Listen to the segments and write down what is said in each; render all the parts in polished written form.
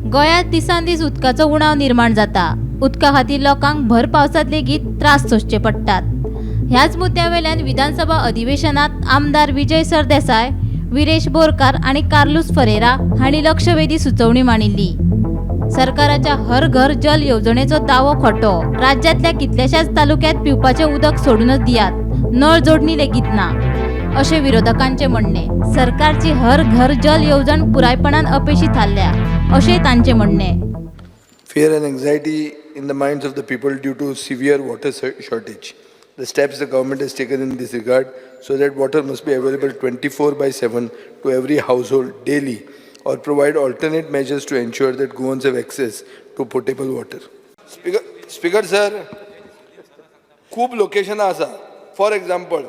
गोंयांत दिसान दीस उदकाचो उणाव निर्माण जाता. उदका खातीर लोकांक भर पावसांत लेगीत त्रास सोंसचे पडटात. ह्याच मुद्द्या वयल्यान विधानसभा अधिवेशनात आमदार विजय सरदेसाय, विरेश बोरकार आनी कार्लुस फरेरा हांणी लक्षवेधी सुचोवणी मांडिल्ली. सरकाराच्या हर घर जल येवजणेचो दावो खोटो. राज्यांतल्या कितल्याशाच तालुक्यांत पिवपाचें उदक सोडूनच दियात, नळ जोडणी लेगीत ना, अशें विरोधकांचें म्हणणें. सरकारची हर घर जल येवजण पुरायपणान अपेशी थारल्या, अशें तांचें म्हणणें. Fear and anxiety in the minds of the people due to severe water shortage. The steps the government has taken in this regard so that water must be available 24 by 7 to every household daily or provide alternate measures to ensure that Goans have access to potable water. Speaker sir, खूब लोकेशनां आसा. For example,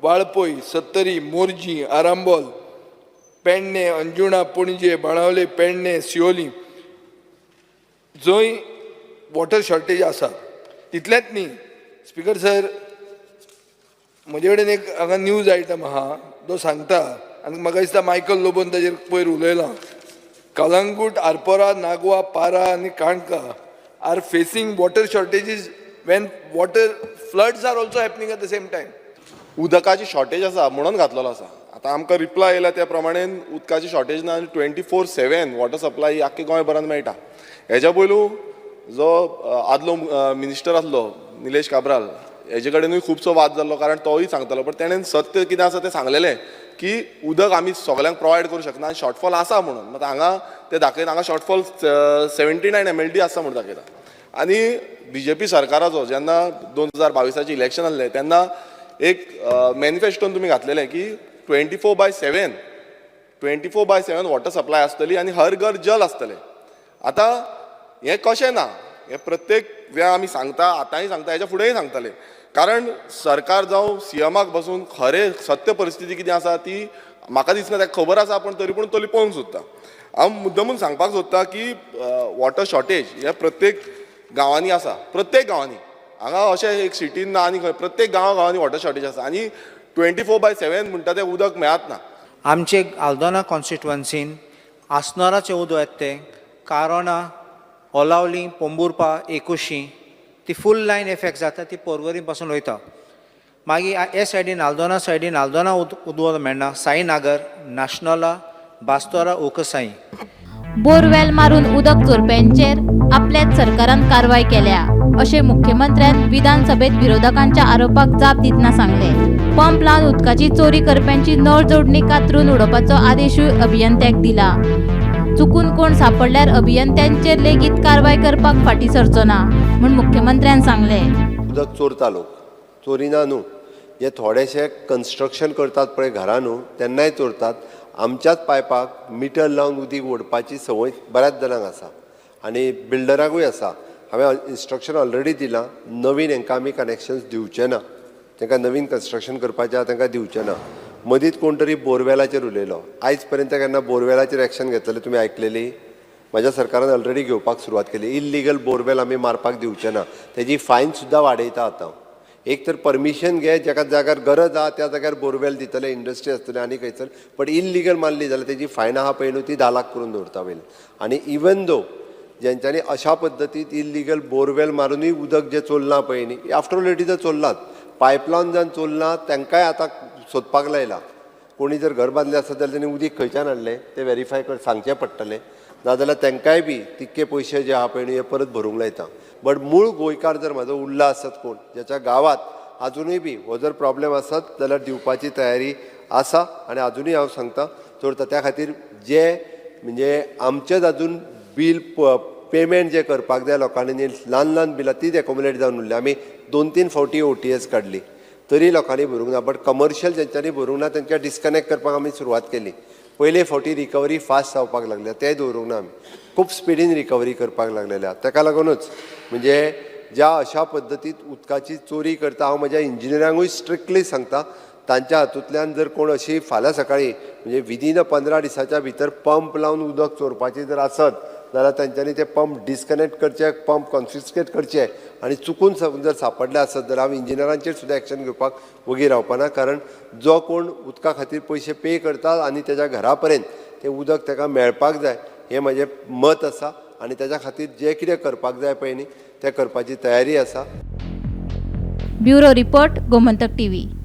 Valpoi, Sattari, Morjim, Arambol, Pedne, Anjuna, Panaji, Benaulim, Pedne, Siolim, जंय water shortage आसा. तितलेंच न्ही speaker sir, म्हजे कडेन एक हांगा न्यूज आयटम आहा, जो सांगता आनी म्हाका दिसता मायकल लोबोन ताजेर पयर उलयलां. कलंगूट, आरपोरा, नागवा, पारा आनी काणका are facing water shortages when water floods are also happening at the same time. उदकाची शॉर्टेज आसा म्हणून घातलेलो आसा. आतां आमकां रिप्लाय येयला त्या प्रमाणे उदकाची शॉर्टेज ना आनी 24/7 वॉटर सप्लाय ही आख्खे गोंयभरान मेळटा. हेज्या पयलू जो आदलो मिनिस्टर आसलो निलेश काब्राल, हेजे कडेनूय खुबसो वाद जाल्लो, कारण तोय सांगतालो, पण तेणेन सत्य कितें आसा तें सांगलेलें की उदक आमी सगल्यांक प्रोवायड करूं शकना आनी शॉर्टफॉल आसा म्हणून. मात हांगा ते दाखयता, हांगा शॉर्टफॉल 79 एमएलडी आसा म्हणून दाखयता. आनी बीजेपी सरकाराचो जेन्ना 2022आचें इलेक्शन आसलें, तेन्ना एक मॅनिफेस्टोन तुमी घातलेलें की 24 by 7, 24 by 7 water supply आसतली आनी हर घर जल आसतलें. आतां हें कशें ना, हें प्रत्येक वेळा आमी सांगता, आतांय सांगता, हेच्या फुडेंय सांगतले, कारण सरकार जावं सीएमाक बसून खरें सत्य परिस्थिती कितें आसा ती म्हाका दिसना ताका खबर आसा, पूण तरी पूण तो लिपोवंक सोदता. हांव मुद्दमून सांगपाक सोदता की वॉटर शॉर्टेज हे प्रत्येक गांवांनी आसा. प्रत्येक गांवांनी, हांगा अशें एक सिटीन ना आनी खंय, प्रत्येक गांवा गांवांनी वॉटर शॉर्टेज आसा आनी 24 बाय 7 म्हणटा तें उदक मेळत ना. आमचे आल्दोना कॉन्स्टिट्युअन्सीन आसनोराचें उदक येता तें कारोना, ओलावली, पोंबुर्पा, एकुशी, ती फूल लायन इफेक्ट जाता. ती पोरवरी पासून वयता. मागीर हे सायडीन, आल्दोना सायडीन, आल्दोना उदक मेळना. साईनागर, नाशनोला, बास्तोरा, ओकसाई. बोरवेल मारून उदक चोरप्यांचेर आपल्याच सरकारान कारवाय केल्या, अशें मुख्यमंत्र्यान विधानसभेत विरोधकांच्या आरोपाक जाप दितना सांगलें. पंप लावन उदकाची चोरी करप्यांची नळ जोडणी कातरून उडोवपाचो आदेशूय अभियंत्याक दिला. चुकून कोण सापडल्यार अभियंत्यांचेर लेगीत कारवाय करपाक फाटीं सरचो ना म्हूण मुख्यमंत्र्यान सांगलें. उदक चोरता लोक, चोरिना न्हू. जे थोडेशे कन्स्ट्रक्शन करतात पळय घरां न्हू, तेन्नाय चोरतात. आमच्याच पायपाक मिटर लावन उदीक ओडपाची संवय बऱ्याच जाणांक आसा आनी बिल्डरांकूय आसा. हांवें इन्स्ट्रक्शन ऑलरेडी दिलां, नवीन हांकां आमी कनेक्शन्स दिवचे ना. तांकां नवीन कन्स्ट्रक्शन करपाचें आहा तांकां दिवचे ना. मदींच कोण तरी बोरवेलाचेर उलयलो. आयज पर्यंत केन्ना बोरवेलाचेर एक्शन घेतलेलें तुमी आयकलेली? म्हज्या सरकारान ऑलरेडी घेवपाक सुरवात केली. इल्लिगल बोरवेल आमी मारपाक दिवचे ना. तेजी फायन सुद्दां वाडयता आतां. एक तर परमिशन घे, जेका जाग्यार गरज आहा त्या जाग्यार बोरवेल दितले, इंडस्ट्री आसतली आनी खंयसर. बट इल्लिगल मारली जाल्यार तेजी फायन आहा पळय न्हू, ती 10 लाख करून दवरता पयलीं. आनी इवन दो जेंच्यांनी अशा पद्दतीन इल्लिगल बोरवेल मारुनूय उदक जें चोरलां पळय न्ही, after all it is a चोरलात, पायपलायन जावन चोरलां, तांकांय आतां सोदपाक लायला. कोणी जर घर बांदलें आसत जाल्यार तेणी उदीक खंयच्यान हाडलें तें वेरीफाय कर सांगचें पडटलें, नाजाल्यार तांकांय बी तितके पयशे जे आहा पळय न्ही, हे परत भरूंक लायता. बट मूळ गोंयकार जर म्हाजो उरला आसत कोण, ज्याच्या गांवांत आजुनूय बी हो जर प्रॉब्लेम आसत जाल्यार दिवपाची तयारी आसा. आनी आजुनूय हांव सांगता, चोरता त्या खातीर जे म्हणजे आमचेच अजून बील पेमेंट जे करपाक जाय लोकांनी न्ही, ल्हान ल्हान बिलां तीच एकोमुलेट जावन उरल्या. आमी दोन तीन फावटी ओटीएस काडली तरी लोकांनी भरूंक ना. बट कमर्शियल जेंच्यांनी भरूंक ना तेंकां डिस्कनेक्ट करपाक आमी सुरवात केली. पयले फावटी रिकवरी फास्ट जावपाक लागल्या, तेय दवरूंक ना आमी. खूब स्पिडीन रिकवरी करपाक लागलेले आहा. ताका लागूनच म्हणजे ज्या अशा पद्दतीन उदकाची चोरी करता, हांव म्हज्या इंजिनियरांकूय स्ट्रिक्टली सांगता, तांच्या हातूंतल्यान जर कोण अशी फाल्यां सकाळीं म्हणजे विदीन अ 15 दिसाच्या भितर पंप लावन उदक चोरपाची जर आसत जाल्यार तांच्यांनी ते पंप डिस्कनेक्ट करचे, पंप कॉन्फिस्केट करचे आनी चुकून जर सापडले आसत जाल्यार हांव इंजिनियरांचेर सुद्दां एक्शन घेवपाक वगी रावपा ना. कारण जो कोण उदका खातीर पयशे पे करता आनी तेज्या घरा पर्यंत तें उदक ताका मेळपाक जाय. हें म्हजें मत आसा आनी ताच्या खातीर जें कितें करपाक जाय पळय न्ही तें करपाची तयारी आसा. Bureau report, Gomantak TV.